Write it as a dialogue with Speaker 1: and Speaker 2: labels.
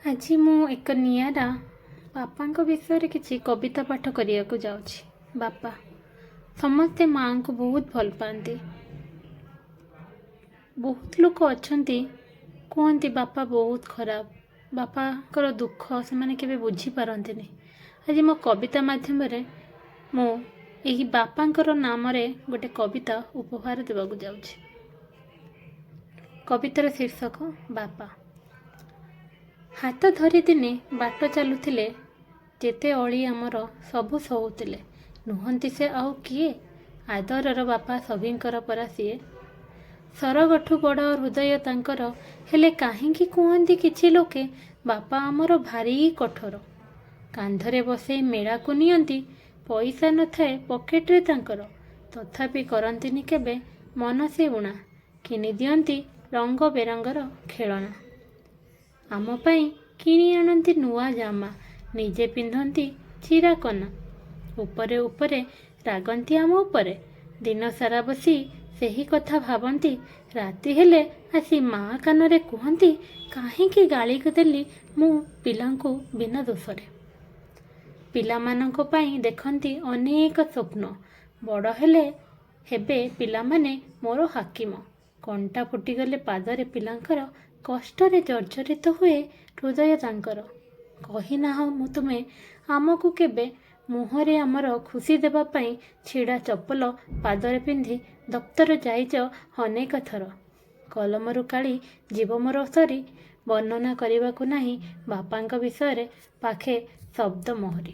Speaker 1: ଆଜି ମୁଁ ଏକ ନିଆରା ବାପାଙ୍କ ବିଷୟରେ କିଛି କବିତା ପାଠ କରିବାକୁ ଯାଉଛି। ବାପା। ସମସ୍ତେ ମାଆଙ୍କୁ ବହୁତ ଭଲ ପାଆନ୍ତି। ବହୁତ ଲୋକ ଅଛନ୍ତି, କୁହନ୍ତି ବାପା ବହୁତ ଖରାପ, ବାପାଙ୍କର ଦୁଃଖ ସେମାନେ କେବେ ବୁଝିପାରନ୍ତିନି। ଆଜି ମୋ କବିତା ମାଧ୍ୟମରେ ମୁଁ ଏହି ବାପାଙ୍କର ନାମରେ ଗୋଟେ କବିତା ଉପହାର ଦେବାକୁ ଯାଉଛି। କବିତାର ଶୀର୍ଷକ ବାପା। ହାତ ଧରି ଦିନେ ବାଟ ଚାଲୁଥିଲେ, ଯେତେ ଅଳି ଆମର ସବୁ ସହୁଥିଲେ। ନୁହନ୍ତି ସେ ଆଉ କିଏ, ଆଦରର ବାପା ସଭିଙ୍କର ପରା ସିଏ। ସରଗଠୁ ବଡ଼ ହୃଦୟ ତାଙ୍କର, ହେଲେ କାହିଁକି କୁହନ୍ତି କିଛି ଲୋକେ ବାପା ଆମର ଭାରି କଠୋର। କାନ୍ଧରେ ବସେଇ ମେଳାକୁ ନିଅନ୍ତି, ପଇସା ନଥାଏ ପକେଟରେ ତାଙ୍କର। ତଥାପି କରନ୍ତିନି କେବେ ମନ ସେ ଊଣା, କିଣି ଦିଅନ୍ତି ରଙ୍ଗ ବେରଙ୍ଗର ଖେଳଣା। ଆମ ପାଇଁ କିଣି ଆଣନ୍ତି ନୂଆ ଜାମା, ନିଜେ ପିନ୍ଧନ୍ତି ଚିରା କନା। ଉପରେ ଉପରେ ରାଗନ୍ତି ଆମ ଉପରେ, ଦିନସାରା ବସି ସେହି କଥା ଭାବନ୍ତି। ରାତି ହେଲେ ଆସି ମା କାନରେ କୁହନ୍ତି, କାହିଁକି ଗାଳି ଦେଲି ମୁଁ ପିଲାଙ୍କୁ ବିନା ଦୋଷରେ। ପିଲାମାନଙ୍କ ପାଇଁ ଦେଖନ୍ତି ଅନେକ ସ୍ୱପ୍ନ, ବଡ଼ ହେଲେ ହେବେ ପିଲାମାନେ ମୋର ହାକିମ। କଣ୍ଟା ଫୁଟିଗଲେ ପାଦରେ ପିଲାଙ୍କର, କଷ୍ଟରେ ଜର୍ଜରିତ ହୁଏ ହୃଦୟ ତାଙ୍କର। କହିନାହଁ ମୁଁ ତୁମେ ଆମକୁ କେବେ, ମୁହଁରେ ଆମର ଖୁସି ଦେବା ପାଇଁ ଛିଡ଼ା ଚପଲ ପାଦରେ ପିନ୍ଧି ଦପ୍ତର ଯାଇଛ ଅନେକ ଥର। କଲମରୁ କାଳି ଯିବ ମୋର ସରି, ବର୍ଣ୍ଣନା କରିବାକୁ ନାହିଁ ବାପାଙ୍କ ବିଷୟରେ ପାଖେ ଶବ୍ଦ ମୋହରି।